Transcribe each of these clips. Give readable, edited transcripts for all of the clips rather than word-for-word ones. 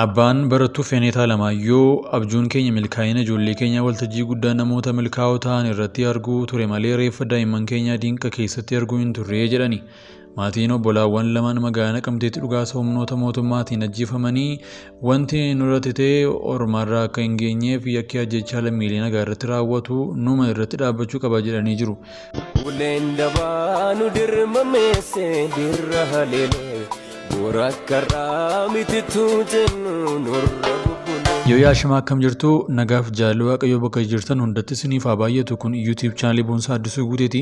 Abbaan barattuu Feeneet Alamaayyoo abjuun keenya milkaa'ina ijoollee keenyaa waltajjii guddaa namoota milkaa'oo ta'an irratti arguu ture malee reeffa daa'imman keenyaa dinqa keessatti arguu hin turre jedhani. Maatiin obbolaawwan lamaan magaalaa Naqamteetti dhukaasa humnoota mootummaatiin ajjeefamanii wanti nurratti ta'e ormarraa akka hin geenyeef yakki ajjechaa lammiilee nagaa irratti raawwatu numa irratti dhaabbachuu qaba jedhanii jiru. Uleen dabaa nu dirmameesse dirra haleelee bu'uura karaa mitituu jennu nurra bubbulee. Yoo yaashimaa akkam jirtu nagaaf jaalala Waaqayyoo bakka jirtan hundatti isiniif haa baay'atu. Kun YouTube chaanalii Boonsaa Addisuu Guuteeti.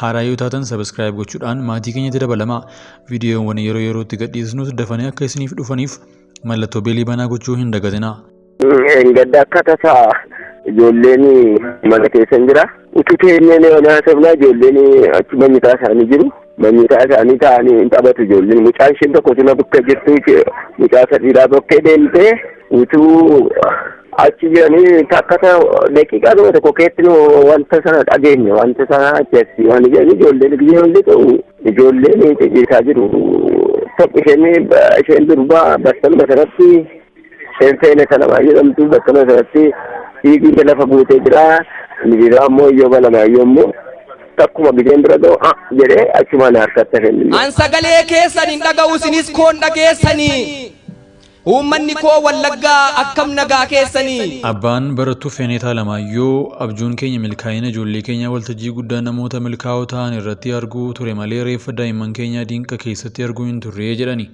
Haaraa yoo taatan subscribe gochuudhaan maatii keenyatti dabalamaa. Viidiyoowwan yeroo yerootti gadhiisnus dafanii akka isiniif dhufaniif mallattoo beelii banaa gochuu hin dagatinaa. Gadda akka tasaa ijoolleen mana keessa hin jira. Utuu teenyee haasofnaa ijoolleen achi manyitaa isaanii jiru. Manyitaa isaanii taa'anii hin taphatu ijoolleen. Mucaan isheen tokko suna bakka jirtu mucaa sadiidhaa bakkee deemtee utuu achi jiranii takka daqiiqaa tokko keessatti wanta sana dhageenye wanta sana achi asii waan jedhanii ijoolleen ijoollee ta'u ijoolleen ciciisaa jiru. Tokko isheen isheen durbaa battaluma sanatti isheen Feeneet Alamaayyoo jedhamtu battaluma sanatti dhiigni lafa guutee jira. Inni biraa immoo Iyyoob Alamaayyoo immoo takkuma gizeen bira ga'u jedhee achumaan harkatti hafe inni. An sagalee keessan hin dhaga'u isinis koon dhageessanii. Uummanni koo Wallaggaa akkam nagaa keessanii. Abbaan barattuu Feeneet Alamaayyoo abjuun keenya milkaa'ina ijoollee keenyaa waltajjii guddaa namoota milkaa'oo ta'an irratti arguu ture malee reeffa daa'imman keenyaa dinqa keessatti arguu hin turre jedhani.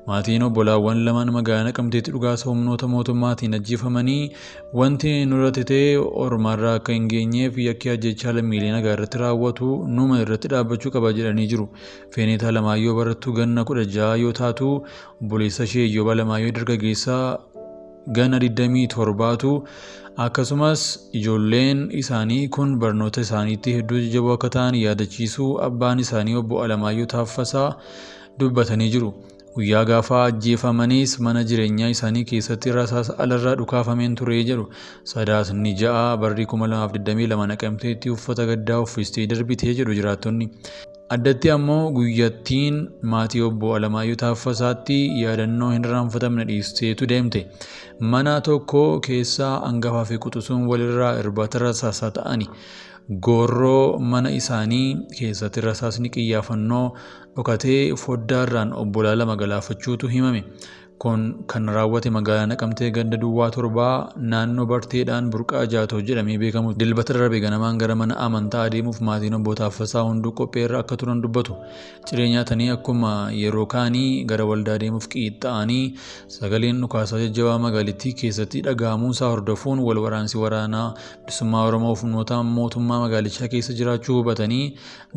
Maatiin obbolaawwan lamaan magaalaa Naqamteetti dhukaasa humnoota mootummaatiin ajjeefamanii wanti nurratti ta'e ormarraa akka hin geenyeef yakki ajjechaa lammiilee nagaa irratti raawwatu numa irratti dhaabbachuu qaba jedhanii jiru. Feeneet Alamaayyoo barattuu ganna 16 yoo taatu obboleessa ishee Iyyoob Alamaayyoo dargaggeessa ganna 27tu akkasumas ijoolleen isaanii kun barnoota isaaniitti hedduu jajjaboo akka ta'an yaadachiisuu abbaan isaanii obbo Alamaayyoo Taaffasaa dubbatanii jiru. Guyyaa gaafa ajjeefamanis mana jireenyaa isaanii keessatti rasaasa alarraa dhukaafameen ture jedhu. Sadaasni 6 barri 2022 Naqamteetti uffata gaddaa uffistee darbitee jedhu jiraattonni. Addatti ammoo guyyattiin maatii obbo Alamaayyoo Taaffasaatti yaadannoo hin irraanfatamne dhiisteetu deemte. Mana tokko keessaa hangafaa fi quxisuun walirraa irbaata rasaasaa ta'ani. Goorroo mana isaanii keessatti rasaasni qiyyaafannoo dhokatee foddaarraan obbolaa lama galaafachuutu himame. Kun kan raawwate magaalaa Naqamtee ganda Duwwaa 7 naannoo Barteedhaan Burqaa Jaatoo jedhamee beekamu. Dilbata darbe ganamaan gara mana amantaa adeemuuf maatiin obbo Taaffasaa hunduu qopheerra akka turan dubbatu. Ciree nyaatanii akkuma yeroo kaanii gara waldaa deemuuf qiixxa'anii sagaleen dhukaasaa jajjabaa magaalittii keessatti dhaga'amuusaa hordofuun wal waraansi waraanaa bilisummaa Oromoo humnoota mootummaa magaalichaa keessa jiraachuu hubatanii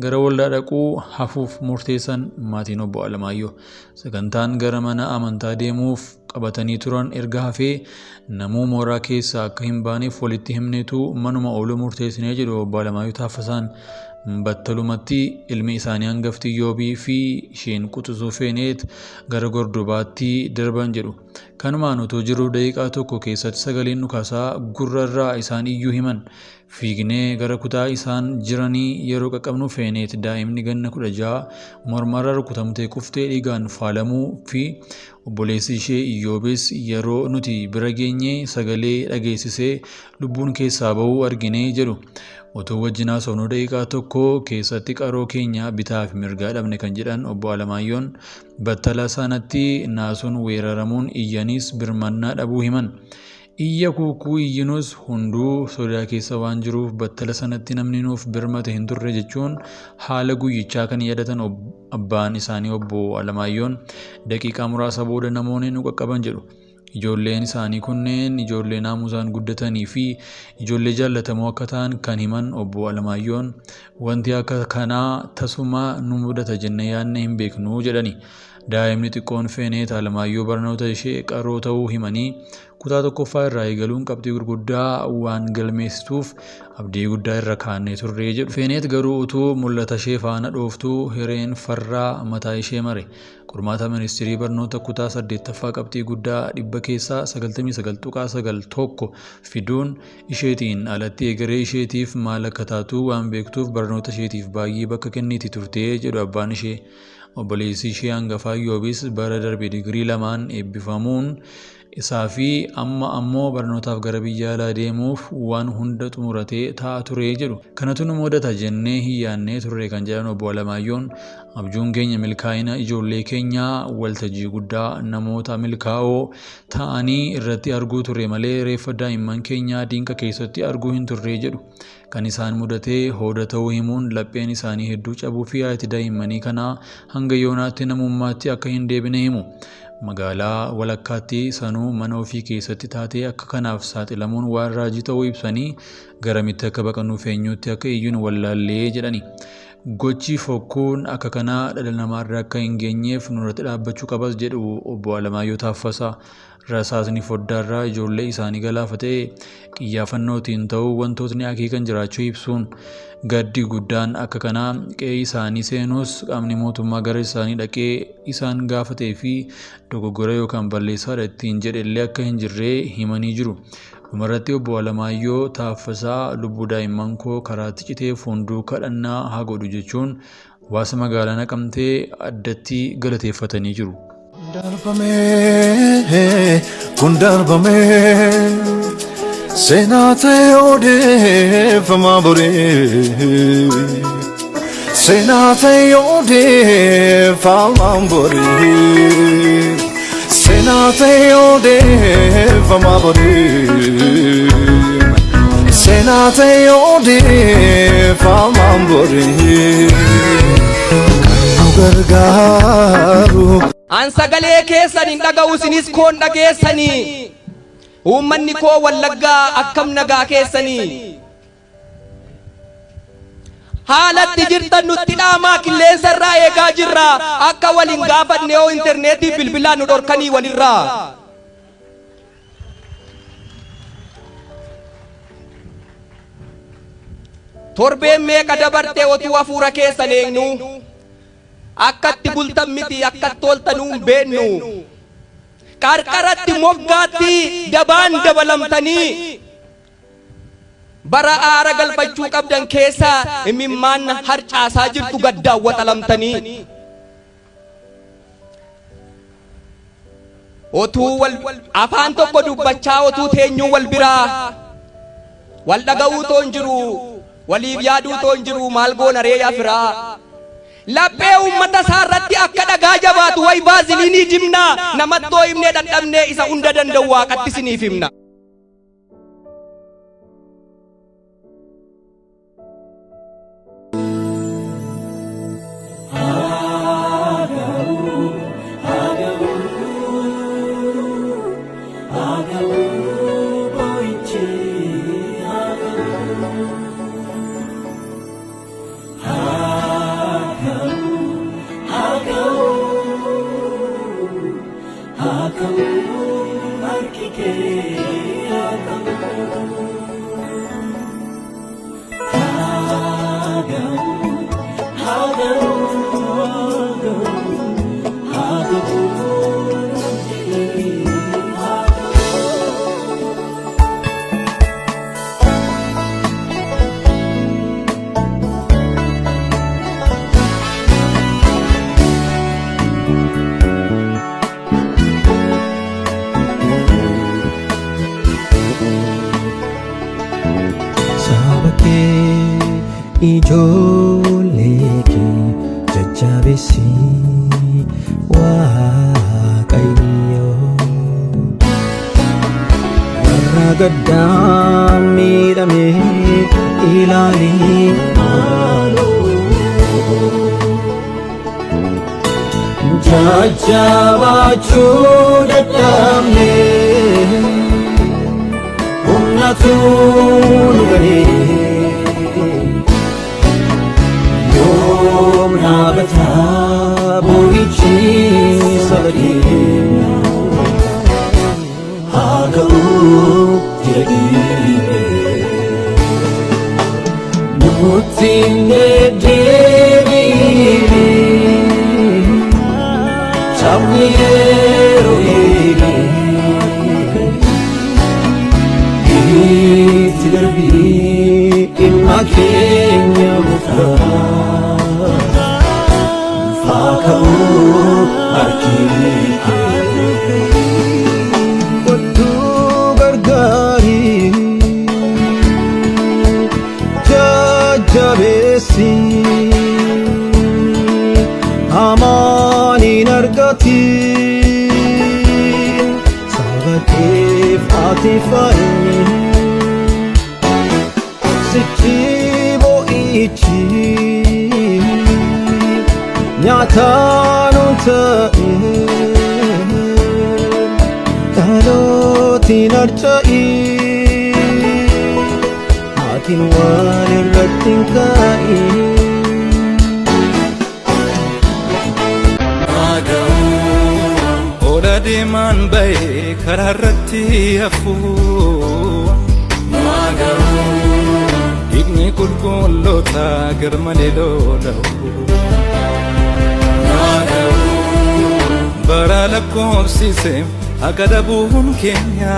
gara waldaa dhaquu hafuuf murteessan maatiin obbo Alamaayyoo. Sagantaan gara mana amantaa deemuuf qabatanii turan erga hafee namuu mooraa keessaa akka hin baaneef walitti himneetu manuma ooluu murteessinee jedhu obbo Alamaayyoo Taaffasaan. Battalumatti ilmi isaanii hangafti Iyyoobii fi isheen quxisuu Feeneet gara gordobaatti darban jedhu. Kanumaan utuu jiruu daqiiqaa tokko keessatti sagaleen dhukaasaa gurra irraa isaan iyyuu himan. Fiignee gara kutaa isaan jiranii yeroo qaqqabnu Feeneet daa'imni ganna 16 mormarra rukutamtee kuftee dhiigaan faalamuu fi obboleessi ishee Iyyoobis yeroo nuti bira geenye sagalee dhageessisee lubbuun keessaa ba'uu argine jedhu. Utuu wajjin haasofnuu daqiiqaa tokko keessatti qaroo keenya bitaa fi mirgaa dhabne kan jedhan obbo Alamaayyoon battala sanatti naasuun weeraramuun iyyaniis birmannaa dhabuu himan. Iyya kuukuu iyyinus hunduu sodaa keessa waan jiruuf battala sanatti namni nuuf birmate hin turre jechuun haala guyyichaa kan yaadatan abbaan isaanii obbo Alamaayyoon daqiiqaa muraasa booda namoonni nu qaqqaban jedhu. Ijoolleen isaanii kunneen ijoollee naamusaan guddatanii fi ijoollee jaallatamoo akka ta'an kan himan obbo Alamaayyoon wanti akka kanaa tasuma nu mudata jennee yaadne hin beeknu jedhani. Daa'imni xiqqoon Feeneet Alamaayyoo barnoota ishee qaroo ta'uu himanii kutaa tokkoffaa irraa eegaluun qabxii gurguddaa waan galmeessituuf abdii guddaa irra kaannee turre jedhu. Feeneet garuu utuu mul'ata ishee faana dhooftuu hireen farraa mataa ishee mare. Qormaata ministirii barnoota kutaa 8ffaa qabxii guddaa dhibba keessaa 99.91 fiduun isheetiin alatti egeree isheetiif maal akka taatu waan beektuuf barnoota isheetiif baay'ee bakka kenniti turte jedhu abbaan ishee. Obboleessi ishee hangafaa Iyyoobis bara darbe digirii lamaan eebbifamuun isaa fi amma ammoo barnootaaf gara biyya alaa deemuuf waan hunda xumuratee taa'aa ture jedhu. Kanatu nu mudata jennee hin yaadnee turre kan jedhan obbo Alamaayyoon abjuun keenya milkaa'ina ijoollee keenyaa waltajjii guddaa namoota milkaa'oo ta'anii irratti arguu turre malee reeffa daa'imman keenyaa diinqa keessatti arguu hin turre jedhu. Kan isaan mudatee hooda ta'uu himuun lapheen isaanii hedduu cabuu fi haati daa'immanii kanaa hanga yoonaatti namummaatti akka hin deebine himu. Magaalaa walakkaatti sanuu mana ofii keessatti taatee akka kanaaf saaxilamuun waan raajii ta'uu ibsanii garamitti akka baqannuuf eenyutti akka iyyuun wallaallee jedhani. Gochi fokkuun akka kanaa dhala namaarra akka hin geenyeef nurratti dhaabbachuu qabas jedhu obbo Alamaayyoo Taaffasaa. Rasaasni foddaarraa ijoollee isaanii galaafatee qiyyaafannootiin ta'uu wantootni akeekan jiraachuu ibsuun gaddi guddaan akka kanaa qe'ee isaanii seenus qaamni mootummaa gara isaanii dhaqee isaan gaafatee fi dogoggora yookaan balleessaadha ittiin jedhellee akka hin jirre himanii jiru. Dhumarratti obbo Alamaayyoo Taaffasaa lubbuu daa'imman koo karaatti citeef hunduu kadhannaa haa godhu jechuun hawaasa magaalaa Naqamtee addatti galateeffatanii jiru. Darbamee kun darbamee seenaa ta'e odeeffamaa boree seenaa ta'e odeeffamaa boree seenaa ta'e odeeffamaa boree seenaa ta'e odeeffamaa boree kan nu gargaaru. An sagalee keessan hin dhaga'u isinis koon dhageessanii. Uummanni koo Wallaggaa akkam nagaa keessanii. Haalatti jirtan nutti dhaamaa qilleensa irraa eegaa jirra. Akka wal hin gaafanne yoo intarneetii bilbilaan nu dhorkanii walirraa. Torbeen meeqa dabarte otuu hafuura keessan eegnu. Akkatti bultan miti akkatti ooltanuu hin beennu. Qarqaratti moggaatti dabaan dabalamtanii bara aara galfachuu qabdan keessa imimmaan harcaasaa jirtu gaddaan waxalamtanii. Otuu wal afaan tokko dubbachaa otuu teenyuu wal biraa wal dhaga'uu too hin jiru waliif yaaduu too hin jiru maal goona ree yaa firaa. Laphee uummata isaa irratti akka dhagaa jabaatu wayi baaziliinii dibnaa namattoo himnee dadhabnee isa hunda danda'u waaqatti isiniif himna. Saba kee ijoollee kee jajjabeessi Waaqayyo. Warra gaddaan miidhame ilaali maaloo. Jajjabaachuu dadhabne humnatu nu galee yoom dhaabata boo'ichi saba keenya haa ga'u jedhee nutti hin deddeebiine sabni yeroo eegee itti darbii dhimma keenya gooftaa haa ka'u Harki kee kottu gargaari jajjabeessi hamaan hin argatin saba keef ati falmi sichi boo'ichi nyaataan ta'e dhalootiin harca'in maatiin waan irratti hin kaa'in. Ola deemaan ba'ee karaa irratti hafu. Dhiigni qulqulloota garmalee lola'u. Bara lakkoofsise haqa dhabuun keenya.